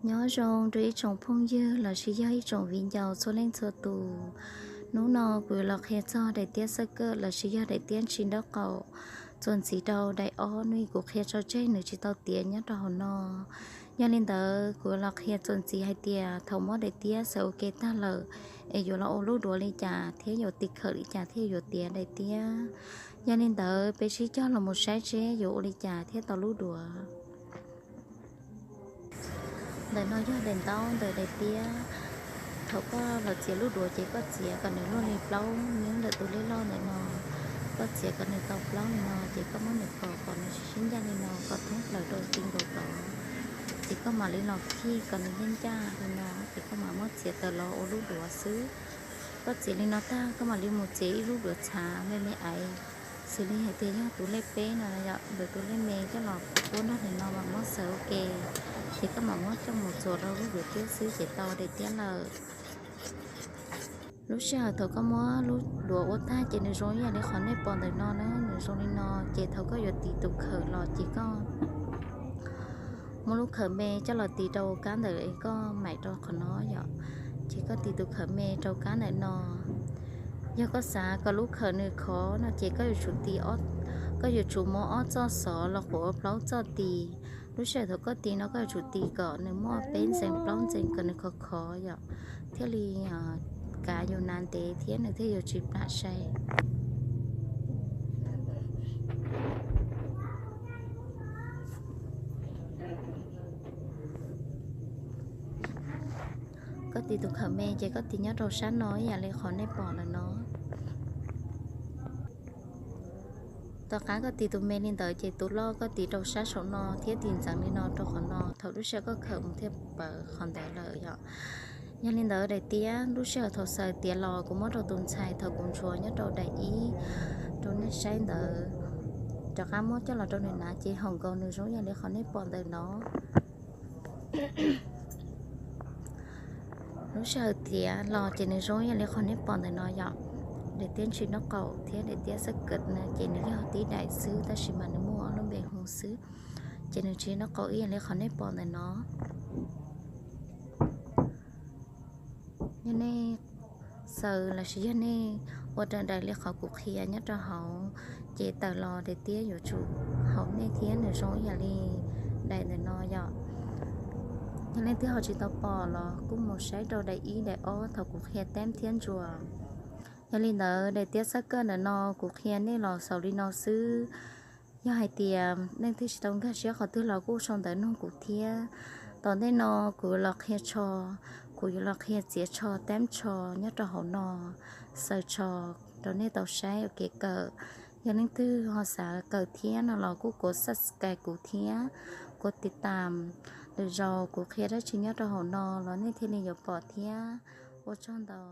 Nyob zoo rau ib tsoom phooj ywg lossis yog ib tsoom viv ncaus txhua leej txhua tus. Hnub no kuv yuav los qhia txog daim tiab xab kaj lossis yog daim tiab ntshis nraub qaum txuas ntxiv rau daim ob no, kuv qhia tso tseg nws tsis tau tiav nyob rau hauv no. Yog li ntawd kuv yuav los qhia txuas ntxiv hais tias thaum muab daim tiab xaws ua ke tag lawm es yuav los ua lub duav li cas thiab yuav tiv khawm li cas thiaj yuav tiav daim tiab. Yog li ntawd peb sib cog los mus saib seb yuav ua li cas thiaj tau lub duav. Ntawm no yog daim ntaub ntawm daim tiab. Thaum koj los txiav lub duav ces koj txiav kom nws luaj li plaub nyob ntawm tus lej loj ntawm no. Koj txiav kom nws tau plaub li no ces koj muab nws kos kom nws sib ncaj li no, kos thoob plaws rau ti nkaus tod. Ces koj mam li los khij kom nws ncaj ncaj li no, ces koj mam muab txiav tawm los ua lub duav xwb. Koj txiav li no tag koj mam li mus txiav ib lub duav txhav me me aiv, xws li hais tias yog tus lej peb no, ntawm tus lej me coj los puab nrog ntawm no mas muab xaws ua ke, ces koj mam muab coj mus txuas rau lub duav tiab xwb ces tau daim tiab lawm. Lub sij hawm thaum koj muab lub duav ua tag ces nws zoo ib yam li qhov nej pom ntawm no na, nws zoo li no. Ces thaum koj yuav tiv tus khawm los ces koj muab lub khawm me coj los tiv rau kab ntawm koj maim rau qhov no yom. Ces koj tiv tus khawm me rau kab ntawm no. Yog koj xav kom lub khawm nws khov no ces koj yuav tsum tiv, koj yuav tsum muab ob txoj xov los quav ua plaub txoj tiv. Lub sij hawm thaum koj tiv no koj yuav tsum tiv kom nws muaj peb ntxees plaub ntxees kom nws khov khov yom, thiaj li kav yus nas ntev thiab nws thiaj yuav tsis plam sai. Koj tiv tus khawm me ces koj tiv nyob rau sab no ib yam li qhov nej pom ntawm no. Tom qab koj tiv tus me li ntawd ces tus loj koj tiv rau sab saum no thiab tiv ntxeev li no rau qhov no, thaum lub sij hawm koj khawm mus thiaj pawv qhov ntawd lawm yom. Yog li ntawd daim tiab lub sij hawm thaum xaws tiav los kuv muab rau tus ntxhais thaum kuv ntsuas nyob rau daim ib rau nej saib ntawd. Rov qab muab coj los rau nws hnav ces haum nkaus nws zoo ib yam li qhov nej pom ntawm no. Lub sij hawm tiav los ces nws zoo ib yam li qhov nej pom ntawm no yom. Daim tiab ntshis nraub qaum thiab daim tiab xab kaj no ces nws yog tib daim xwb tab sis mas nws muaj ob lub npe hu xwb. Ces nws ntshis nraub qaum ib yam li qhov nej pom ntawm no. Yog nej xaws lossis yog nej ua raws nraim li qhov kuv qhia nyob rau hauv, ces tawm los daim tiab yuav tsum haum nej thiab nws zoo ib yam li daim ntawm no yom. Yog leej twg ho tsis tau pom los kuj mus saib rau daim ib daim ob thaum kuv qhia teb thiab ntsuas. Yog li ntawd daim tiab xab kaj ntawm no kuv qhia nej los xaus li no xwb. Yog hais tias leej twg tsis tau nkag siab qhov twg los kuj sau ntawv nug kuv thiab. Tom ntej no kuv los qhia tsho, kuv yuav los qhia txiav tsho, teb tsho nyob rau hauv no, xaws tsho rau nej tau saib ua kev kawm. Yog leej twg ho xav kawm thiab no los kuj kuv subscribe kuv thiab, kuv tiv tam, lwm zaus kuv qhia dab tsi nyob rau hauv no los nej thiaj li yuav pom thiab. Ua tsaug ntau.